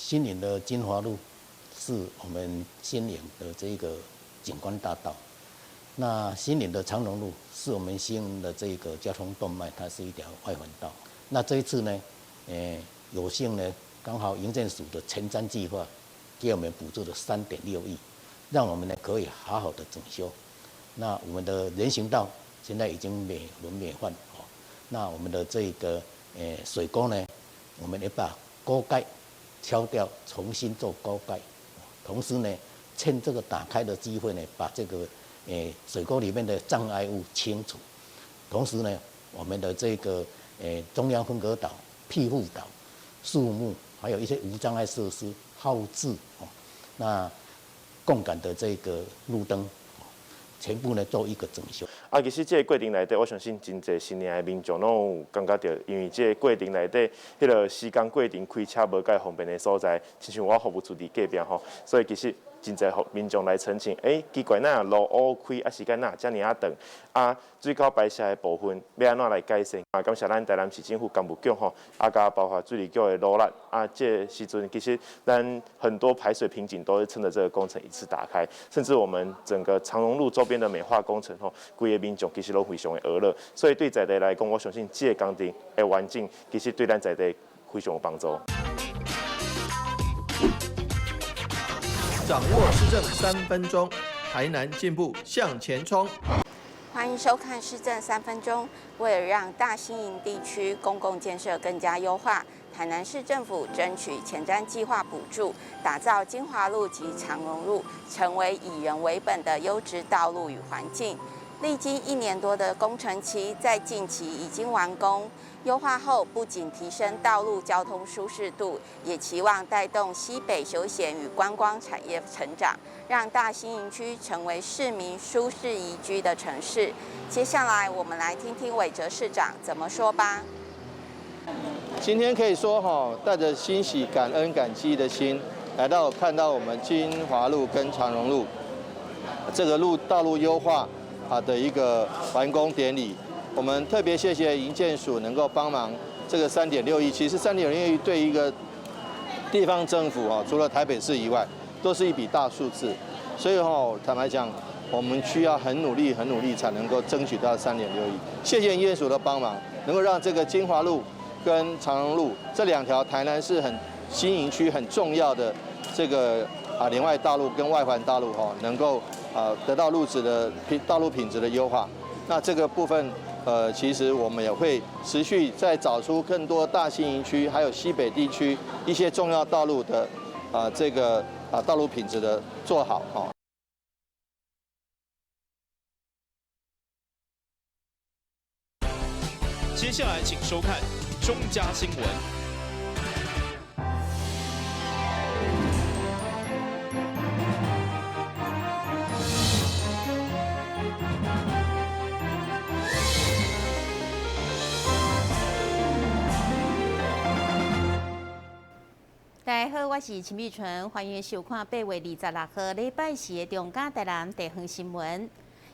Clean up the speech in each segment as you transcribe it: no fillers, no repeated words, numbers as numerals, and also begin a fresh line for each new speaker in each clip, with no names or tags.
新營的金華路是我們新營的這個景觀大道。那新營的長榮路是我們新營的這個交通動脈，它是一條外環道。那這一次呢，有幸呢，剛好營建署的前瞻計劃給我們補助了3.6億，讓我們呢可以好好的整修。那我們的人行道現在已經美輪美奐哦。那我們的這個水溝呢，我們也把溝蓋敲掉，重新做溝蓋。同時呢，趁這個打開的機會呢，把這個水溝裡面的障礙物清除。同時呢，我們的這個中央分隔島、庇護島、樹木，還有一些無障礙設施、號誌哦，那共感的這個路燈，全部呢做一個整修。
啊，其實這個過程內底，我相信真濟新營的民眾攏有感覺著，因為這個過程內底，彼個時間過程開車無蓋方便的所在，親像我服務處佇隔壁吼，所以其實真濟民眾來澄清，奇怪，哪落雨開啊時間哪遮爾仔長，啊水溝排泄的部分欲按怎來改善？啊，感謝咱台南市政府工務局吼，啊，佮包括水利局的努力，啊，這個時陣其實咱很多排水瓶頸都是趁著這個工程一次打開，甚至我們整個長榮路周邊的美化工程吼，規个民眾其實攏非常的呵咾，所以對在地來講，我相信這個工程的完整，其實對咱在地非常有幫助。
掌握市政3分鐘，台南進步向前衝。
歡迎收看市政三分鐘。為了讓大新營地區公共建設更加優化，台南市政府爭取前瞻計劃補助，打造金華路及長榮路成為以人為本的優質道路與環境。歷經一年多的工程期，在近期已經完工。優化後，不僅提升道路交通舒適度，也期望帶動西北休閒與觀光產業成長，讓大新營區成為市民舒適宜居的城市。接下來，我們來聽聽韋哲市長怎麼說吧。
今天可以說哈，帶着欣喜、感恩、感激的心，來到看到我們金華路跟長榮路這個路道路優化啊的一個完工典禮。我們特別謝謝營建署能夠幫忙這個三點六億，其實三點六億對一個地方政府啊，除了台北市以外，都是一筆大數字。所以哈，坦白講，我們需要很努力、很努力才能夠爭取到三點六億。謝謝營建署的幫忙，能夠讓這個金華路跟長榮路這兩條台南市很新營區很重要的這個啊聯外道路跟外環道路哈，能夠啊得到路質的品道路品質的優化。那這個部分，其實我們也會持續再找出更多大新營區還有西北地區一些重要道路的啊這個啊道路品質的做好哈。
接下來請收看中嘉新聞。
大家好，我是陳美純，歡迎收看8月26號禮拜四的中嘉台南地方新聞。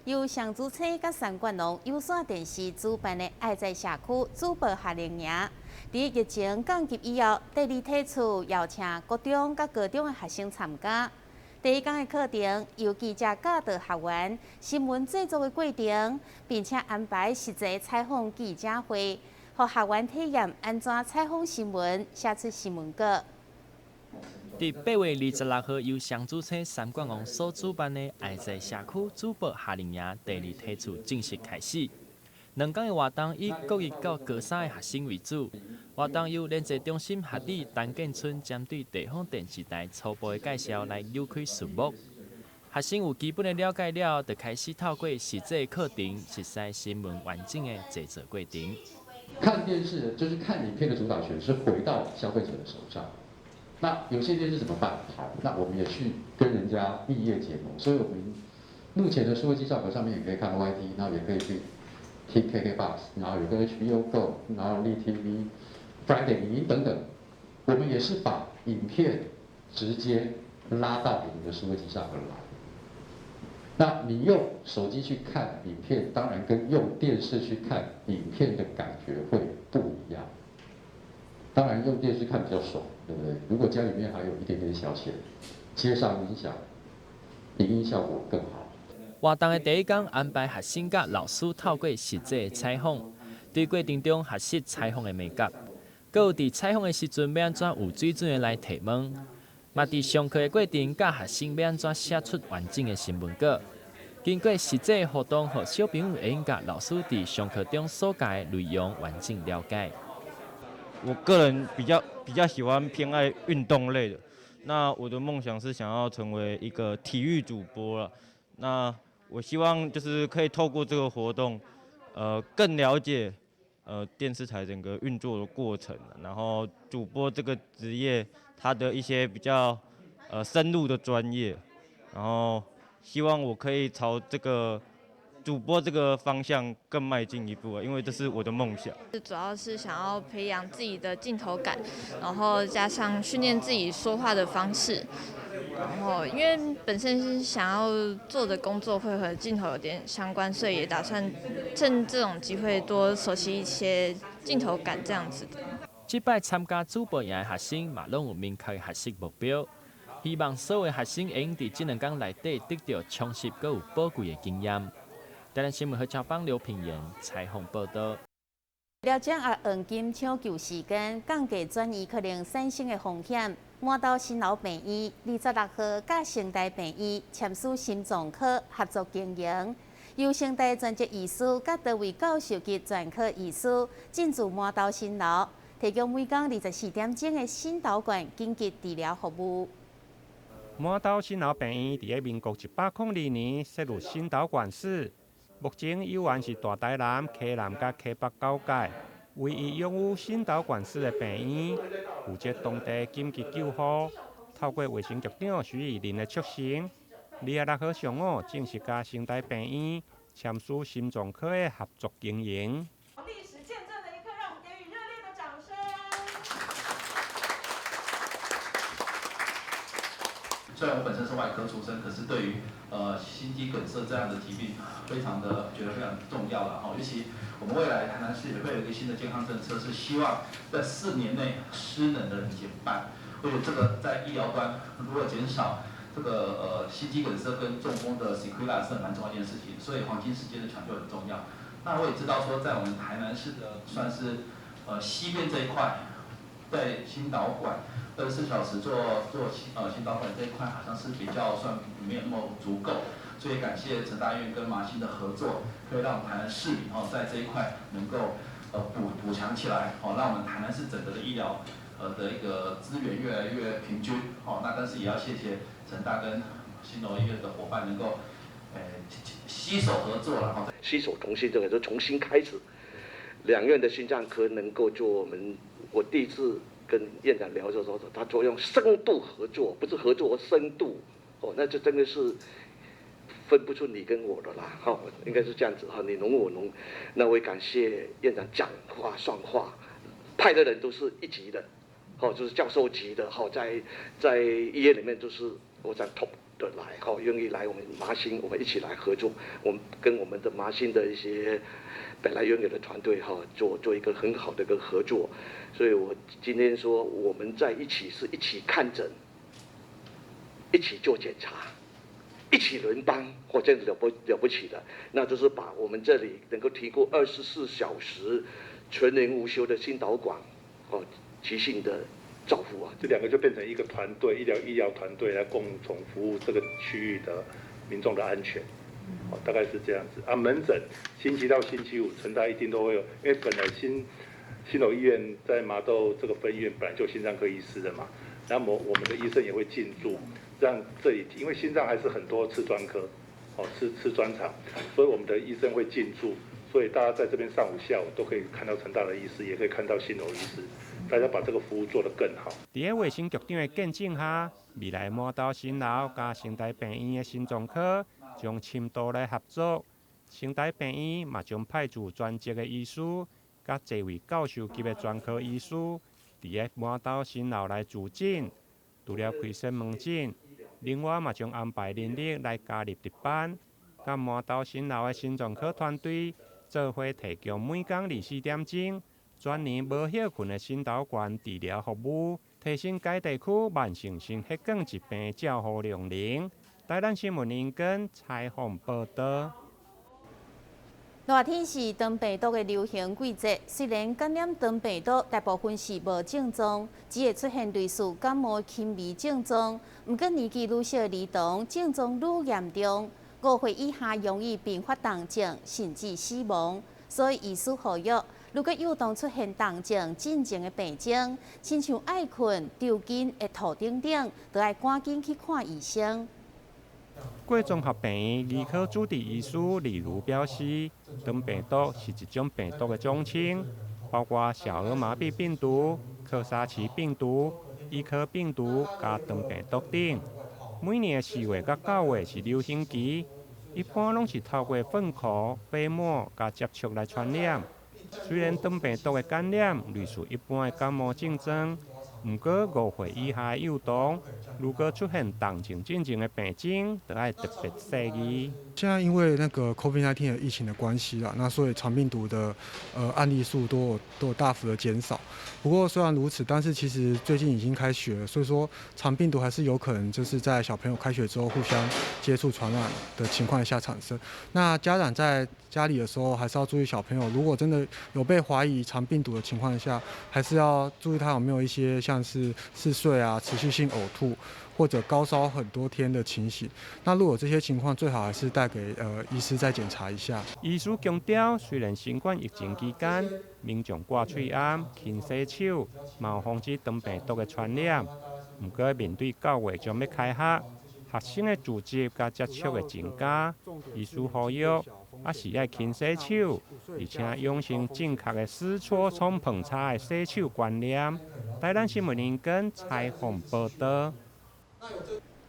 由上主車佮三冠王有線電視主辦的愛在社區主播夏令營，佇疫情降級以後，第二梯次邀請國中佮高中的學生參加。第一講的課程由記者教導學員新聞製作的過程，並且安排實際採訪記者會，予學員體驗按怎採訪新聞、寫出新聞稿。
佇8月26號，由上主車三冠王所主辦的愛在社區主播夏令營第二梯次正式開始。2天的活動以國一到高三的學生為主。活動由聯濟中心學長陳建春針對地方電視台初步的介紹來扭開序幕。學生有基本的了解了後，就開始透過實際課程，熟悉新聞完整的製作過程。
看電視就是看影片的主導權是回到消費者的手上。那有線電視怎麼辦？好，那我們也去跟人家異業結盟，所以我們目前的數位機罩上面也可以看 YT，然後也可以去聽 KKBOX，然後有個 HBO Go，然後立 TV、Friday 影音等等，我們也是把影片直接拉到你們的數位機上來。那你用手機去看影片，當然跟用電視去看影片的感覺會不一樣。當然用電視看比較爽，對不對？如果家裡面還有一點點小錢，接上音響，影音效果更好。
活動的第一工安排學生佮老師透過實際的採訪，對過程中學習採訪的眉角，閣有佇採訪的時陣欲按怎有水準的來提問，嘛佇上課的過程教學生欲按怎寫出完整的新聞稿。經過實際的活動，予小朋友會用共老師佇上課中所教的內容完整了解。
我個人比較喜歡偏愛運動類的，那我的夢想是想要成為一個體育主播了。那我希望就是可以透過這個活動，更了解電視台整個運作的過程，然後主播這個職業它的一些比較深入的專業，然後希望我可以朝這個主播這個方向更邁進一步，因為這是我的夢想。
主要是想要培養自己的鏡頭感，然後加上訓練自己說話的方式。然後，因為本身是想要做的工作會和鏡頭有點相關，所以也打算趁這種機會多熟悉一些鏡頭感這樣子的。
這擺參加主播營的學生嘛，攏有明確的學習目標，希望所有學生會用佇這兩工內底得著充實閣有寶貴的經驗。台南新聞何超邦劉品言採訪報道。
了掌握黃金搶救時間，降低轉移可能產生的風險。滿島新樓病院26號佮成大病院簽署心臟科合作經營，由成大專職醫師佮多位教授級專科醫師進駐滿島新樓，提供每工24點鐘的心導管緊急治療服務。
滿島新樓病院佇咧民國102年設立心導管室，目前猶原是大台南、溪南佮溪北交界唯一擁有心導管室的病院，負責當地緊急救護。透過衛生局長徐以林的促成，26號上午正式佮成大病院簽署心臟科的合作經營。
歷史見證的一刻，讓我們給予熱烈的掌聲。
雖然我本身是外科出身，可是對於心肌梗塞這樣的疾病，非常的覺得非常重要了哈。尤其我們未來台南市也會有一個新的健康政策，是希望在4年內失能的人減半。我覺得這個在醫療端如果減少這個心肌梗塞跟中風的 sequela 是蠻重要一件事情，所以黃金時間的搶救很重要。那我也知道說，在我們台南市的算是西邊這一塊，在心導管24小時做心導管這一塊，好像是比較算沒有那麼足夠，所以感謝成大醫院跟麻心的合作，可以讓我們台南市民哦在這一塊能夠補強起來，哦，讓我們台南市整個的醫療的一個資源越來越平均，哦，那但是也要謝謝成大跟新樓醫院的夥伴能夠攜手合作了哈。
攜手同心，這個就重新開始，兩院的心臟科能夠做我們，我第一次跟院長聊的時候，他說用深度合作，不是合作，深度，哦，那就真的是分不出你跟我的啦，哈，應該是這樣子哈，你儂我儂，那我也感謝院長講話算話，派的人都是一級的，哦，就是教授級的，哈，在醫院裡面都是我講 top 的來，哈，願意來我們麻心，我們一起來合作，我們跟我們的麻心的一些本來擁有的團隊，哈，做一個很好的一個合作，所以我今天說我們在一起是一起看診，一起做檢查，一起輪班，或這了不起的，那就是把我們這裡能夠提供24小時全年無休的心導管，哦，急性的照護啊。
這兩個就變成一個團隊，醫療團隊來共同服務這個區域的民眾的安全，哦，大概是這樣子啊。門診星期一到星期五，成大一定都會有，因為本來新樓醫院在麻豆這個分院本來就心臟科醫師的嘛，那麼我們的醫生也會進駐，讓這裡因為心臟還是很多次專科，哦，次專長，所以我們的醫生會進駐，所以大家在這邊上午、下午都可以看到成大的醫師，也可以看到新樓醫師，大家把這個服務做得更好。
佇咧衛生局長的見證下，未來滿島新樓佮成大病院的心臟科將深度來合作，成大病院嘛將派駐專職的醫師，佮濟位教授級的專科醫師，佇咧滿島新樓來駐診。除了開設門診，另外嘛將安排人力來加入值班，佮滿島新樓的心臟科團隊做伙提供每工24點鐘全年無歇睏的新道縣治療服務，提升該地區慢性心血管疾病照護量能。台南新聞林根採訪報道。
熱天是腸病毒的流行季節，雖然感染腸病毒大部分是無症狀，只會出現類似感冒輕微症狀。毋過年紀愈小的兒童症狀愈嚴重，5歲以下容易併發重症，甚至死亡。所以醫師呼籲，如果幼童出現重症進前的病徵，親像愛睏、抽筋、會吐等等，就愛趕緊去看醫生。
過綜合病院兒科主治醫師李如表示，腸病毒是一種病毒的總稱，包括小兒麻痹病毒、柯薩奇病毒、伊科病毒佮腸病毒等。每年的4月佮9月是流行期，一般攏是透過糞口、飛沫佮接觸來傳染。雖然腸病毒的感染類似一般的感冒症狀，毋過5歲以下的幼童，如果出現重症進前的病徵，就愛特別細膩。
現在因為那個 COVID-19 的疫情的關係啦，那所以腸病毒的案例數都有大幅的減少。不過雖然如此，但是其實最近已經開學了，所以說腸病毒還是有可能就是在小朋友開學之後互相接觸傳染的情況下產生。那家長在家裡的時候，還是要注意小朋友，如果真的有被懷疑腸病毒的情況下，還是要注意他有沒有一些像是嗜睡啊、持續性嘔吐或者高燒很多天的情形。那如果這些情況，最好還是帶給醫師再檢查一下。
醫師強調，雖然新冠疫情期間，民眾掛喙罨、勤洗手，嘛有防止腸病毒的傳染。毋過面對9月將欲開學，學生的聚集佮接觸的增加，醫師呼籲，猶是愛勤洗手，而且養成正確的洗搓沖碰擦的洗手觀念。台南新聞林根採訪報道。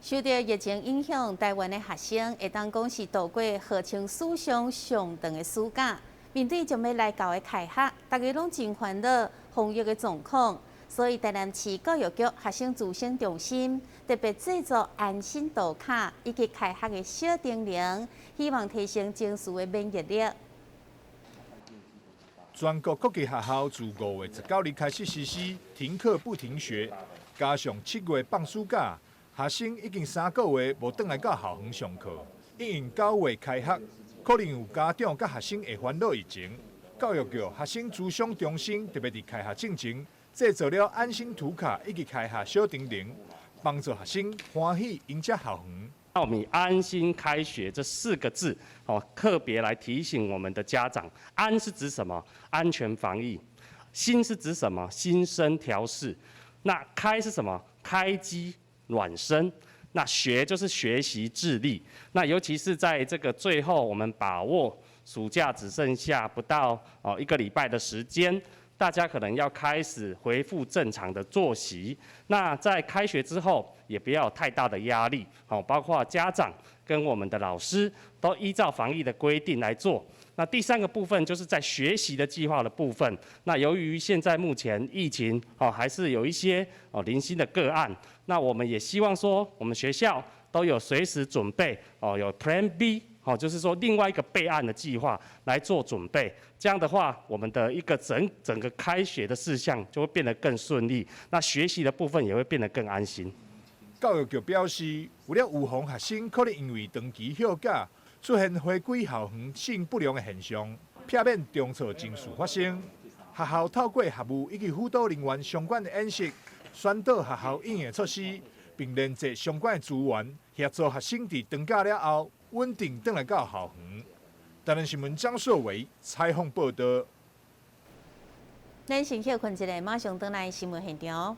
受到疫情影響，台灣的學生會當講是度過號稱史上上長的暑假。面對將欲來到的開學，大家攏真煩惱防疫的狀況，所以台南市教育局學生諮詢中心特別製作安心圖卡以及開學的小叮嚀，希望提升情緒的免疫力。
全國各級學校自5月19日開始實施停課不停學，加上7月放暑假，學生已經3個月無轉來到校園上課。因應9月開學，可能有家長佮學生會煩惱疫情。教育局學生諮詢中心特別佇開學進前製作了安心圖卡以及開學小叮嚀，幫助學生歡喜迎接校園。
那我們以安心開學這4個字，特別來提醒我們的家長，安是指什麼？安全防疫。心是指什麼？心身調適。那開是什麼？開機暖身。那學就是學習智力。那尤其是在這個最後，我們把握暑假只剩下不到1個禮拜的時間，大家可能要開始恢復正常的作息。那在開學之後，也不要有太大的壓力，包括家長跟我們的老師都依照防疫的規定來做。那第3個部分就是在學習的計劃的部分。那由於現在目前疫情還是有一些零星的個案，那我們也希望說，我們學校都有隨時準備有 Plan B。就是說另外一個備案的計劃來做準備，這樣的話，我們的一個整個開學的事項就會變得更順利，那學習的部分也會變得更安心。
教育局表示，為了預防學生可能因為長期休假出現回歸校園適應不良的現象，避免重挫情緒發生，學校透過學務以及輔導人員相關的演習，宣導學校應用措施，並連結相關的資源，協助學生佇長假了後穩定轉來到校園。台南新聞張碩偉採訪報道。
咱先歇睏一下，馬上轉來新聞現場。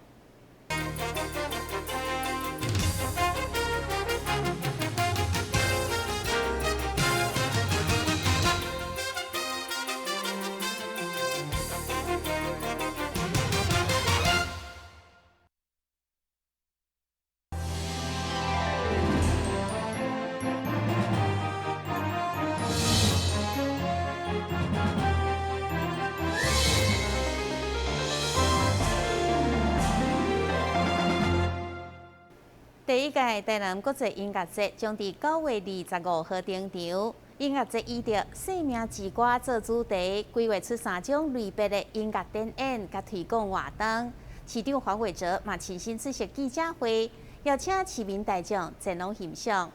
第一屆台南國際音樂節將佇9月25號登場。音樂節以著生命之歌做主題，規劃出三種類別的音樂展演佮推廣活動。市長黃偉哲嘛親身出席記者會，邀請市民大眾前往欣賞。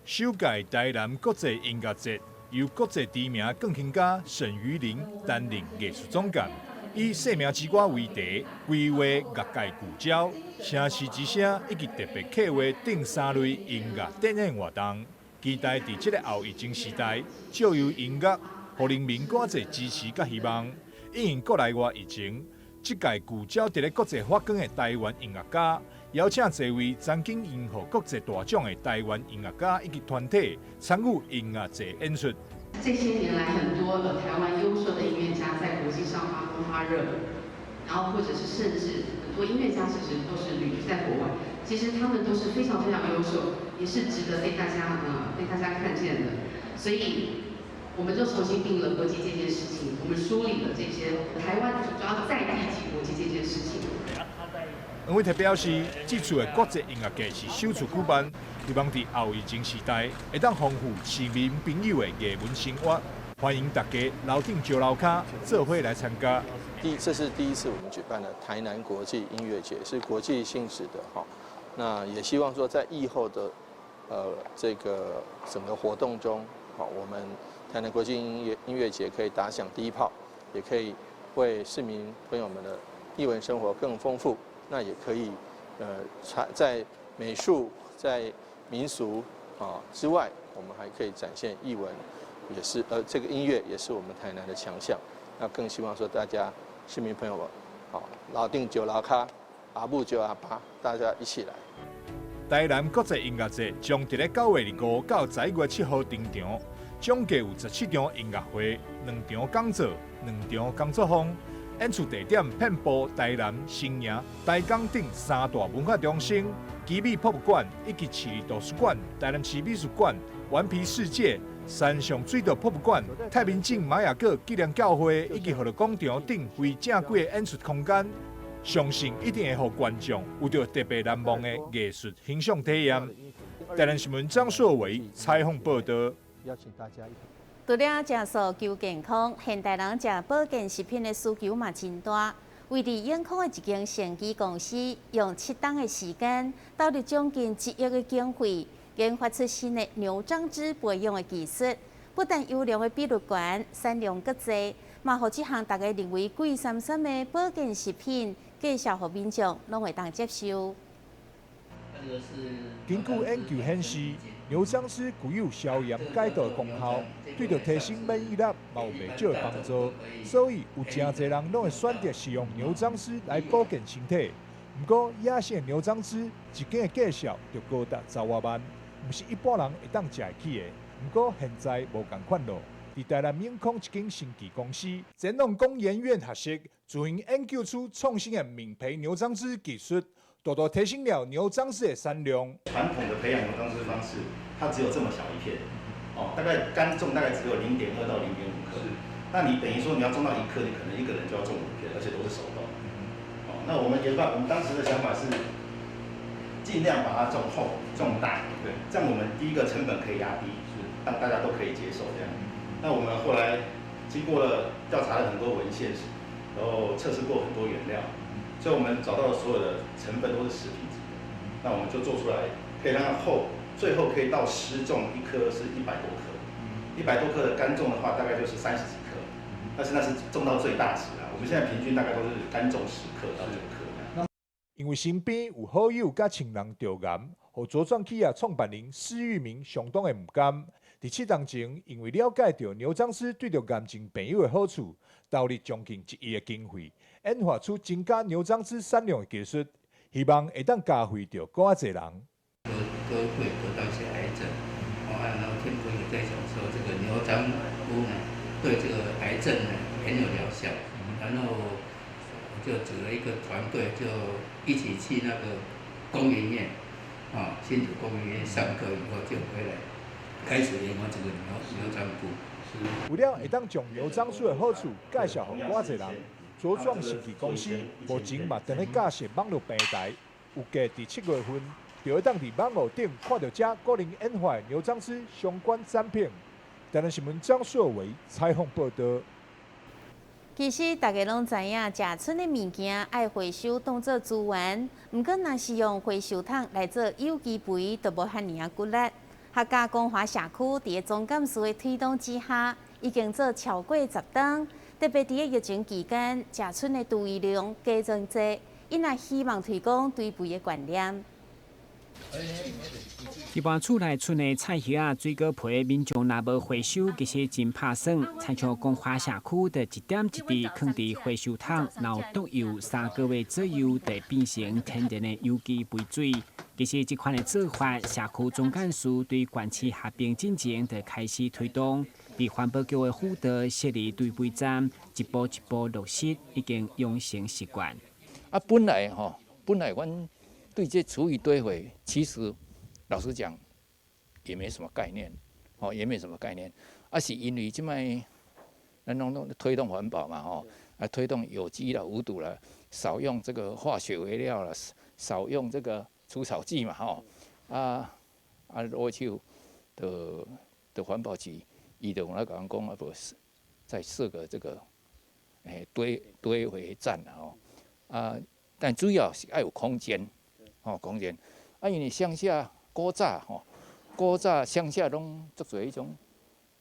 首屆台南國際音樂節由國際知名鋼琴家沈瑜麟擔任藝術總監，以生命之歌為題，規劃樂界聚焦、城市之聲以及特別策劃等三類音樂展演活動。期待佇這个後疫情時代，藉由音樂，予人民更濟支持佮希望。因應國內外疫情，這屆聚焦佇咧國際發光的台灣音樂家，邀請濟位曾經榮獲國際大獎的台灣音樂家以及團體參與音樂節演出。
這些年來，很多的台灣優秀的音樂家在國際上發光發熱，然後或者是甚至很多音樂家其實都是旅居在國外，其實他們都是非常非常優秀，也是值得被大家看見的。所以我們就重新定了國際這件事情，我們梳理了這些台灣主要在地及國際這件事情。
黃偉哲表示，這次的國際音樂節是首次舉辦，希望佇後疫情時代會當豐富市民朋友的藝文生活，歡迎大家樓頂招樓跤，做伙來參加。
這是第一次我們舉辦的台南國際音樂節，是國際性質的哈。那也希望說在疫後的這個整個活動中，好，我們台南國際音樂節可以打響第一炮，也可以為市民朋友們的藝文生活更豐富。那也可以，在美術、在民俗啊之外，我們還可以展現藝文，也是這個音樂也是我們台南的強項。那更希望說大家市民朋友們，好，樓頂招樓跤，阿母招阿爸，大家一起來。
台南國際音樂節將佇咧9月25到11月7號登場，總計有17場音樂會、2場講座、2場工作坊。演出地點遍佈台南、新營、台江等三大文化中心、奇美博物館以及市立圖書館、台南市美術館、頑皮世界、山上水道博物館、太平鎮瑪雅閣紀念教會以及河樂廣場等非正規的演出空間，相信一定會予觀眾有著特別難忘的藝術欣賞體驗。台南新聞張碩偉採訪報道。
邀請大家一起。
除了食素求健康，現代人食保健食品的需求嘛真大。位佇永康的一間生技公司，用7冬的時間，投入將近1億的經費，研發出新的牛樟芝培養的技術。不但優良的比率懸，產量閣濟，嘛予這項大家認為貴參參的保健食品，介紹予民眾攏會當接受。
根據研究顯示，牛樟芝具有消炎解毒的功效，對著提升免疫力嘛有袂少的幫助。所以有誠濟人攏會選擇使用牛樟芝來保健身體。毋過野生的牛樟芝一斤的價數就高達10外萬，毋是一般人會當食會起的。毋過現在無仝款囉，佇台南永康一間生技公司，前往工研院學習，自行研究出創新的敏培牛樟芝技術。大大提升了牛樟芝的產量。
傳統的培養牛樟芝方式，它只有這麼小一片，哦，大概乾重大概只有0.2到0.5克。那你等於說你要種到1克，你可能一個人就要種5片，而且都是手動。哦，那我們研發，我們當時的想法是，盡量把它種厚、種大，對，這樣我們第一個成本可以壓低，是讓大家都可以接受這樣。那我們後來經過了調查了很多文獻，然後測試過很多原料。所以我們找到的所有的成分都是食品級的，那我們就做出來，可以讓它厚，最後可以到失重一顆是100多克，100多克的乾重的話，大概就是30幾克，但是那是重到最大值啦。我們現在平均大概都是乾重10克到9克。
因為身邊有好友佮親人著癌，予茁壯企業創辦人施玉明相當的毋甘。佇7冬前，因為了解著牛樟芝對著癌症病友的好處，投入將近1億的經費，研發出增加牛樟芝產量的技術，希望會當加惠著閣較濟人。
都會得到一些癌症，哦，然後聽朋友在講說，這個牛樟菇呢，對這個癌症呢很有療效，然後我就組了一個團隊，就一起去那個工研院，啊，新竹工研院上課以後就回來，開始研發這個牛樟菇。
為了會當將牛樟芝的好處介紹予閣濟人，茁壯生技公司目前嘛正咧架設網路平台，預計佇7月份就會當佇網路頂看著遮個人研發的牛樟芝相關產品。台南新聞張碩偉採訪報導。
其實大家攏知影，食賰的物件愛回收當做資源，毋過若是用回收桶來做有機肥，就無遐爾仔骨力。客家光華社區佇个總幹事的推動之下，已經做超過十冬。特別佇个疫情期間，食賰的廚餘量加真濟，𪜶也希望推廣堆肥的觀念。
一般厝內賰的菜葉仔、水果皮，民眾若無回收，其實真拍算。親像光華社區，就一點一滴囥佇回收桶，然後毒油3個月左右，就變成天然的有機肥水。其實這款的做法，社區總幹事對縣市合併進前就開始推動，佇環保局的輔導設立堆肥站，一步一步落實，已經養成習慣。
啊，本來吼，本來阮對這廚餘堆肥，其實老實講，也沒什麼概念，哦，也沒什麼概念。啊，是因為這擺咱攏推動環保嘛，吼，啊，推動有機啦、無毒啦，少用這個化學肥料啦，少用這個除草劑嘛，吼，啊啊，落手的的環保局，伊就來共阮講啊，無再設個這個，欸，堆肥站啦，吼，啊，但主要是愛有空間，吼，空間，啊，因為鄉下古早吼，古早鄉下攏足濟彼種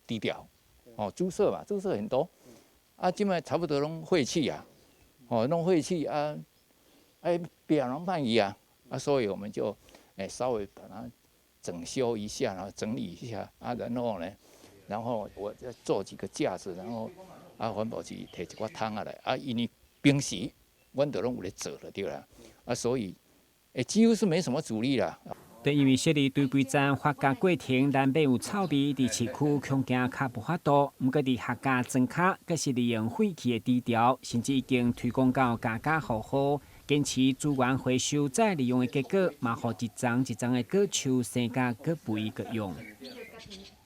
豬寮，哦，豬舍嘛，豬舍很多，啊，這擺差不多攏廢棄啊，哦，攏廢棄啊，哎，別攏歹去啊，啊，所以我們就欸稍微把它整修一下，然後整理一下啊，然後呢，然後我再做幾個架子，然後啊，環保局提一寡桶仔來，啊，因為平時阮都攏有咧做就對啦，啊，所以欸幾乎是沒什麼阻力啦。
對，因為設立堆肥站發酵過程難免有臭味，佇市區恐驚較無法度。毋過佇客家莊跤，閣是利用廢棄的豬寮，甚至已經推廣到家家戶戶，堅持資源回收再利用的結果，嘛予一叢一叢的果樹生甲閣肥閣勇。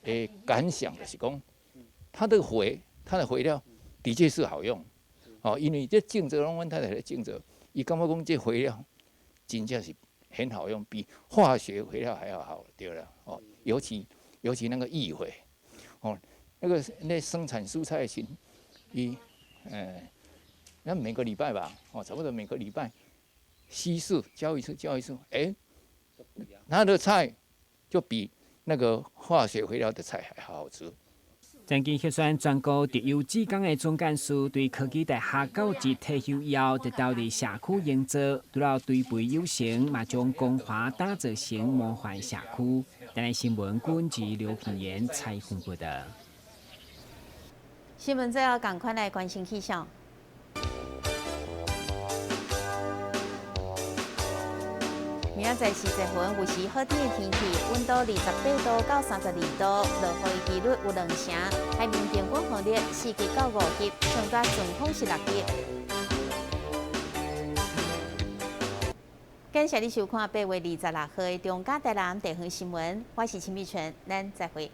欸，感想就是講，它的肥料的確是好用，哦，因為這種植攏阮太太咧種植，伊感覺講這肥料真正是很好用，比化學肥料還要好，對了，哦，尤其那個液肥，哦，那生產蔬菜時，伊，那每個禮拜吧，哦，差不多每個禮拜稀釋澆一次，澆一次，欸，他的菜就比那個化學肥料的菜還好吃。
曾經獲選全國特優志工的總幹事，對科技大學教職退休以後，就投入社區營造，除了堆肥有成，嘛將光華打造成模範社區。台南新聞軍及劉品言採訪報導。
新聞最後，仝款來關心氣象。明仔載是熱雲，有時好天的天氣，溫度28度到32度，落雨的幾率有2成。海面平均風力4級到5級，上大陣風是6級。感謝你收看8月26號的中嘉台南地方新聞，我是陳美純，咱再會。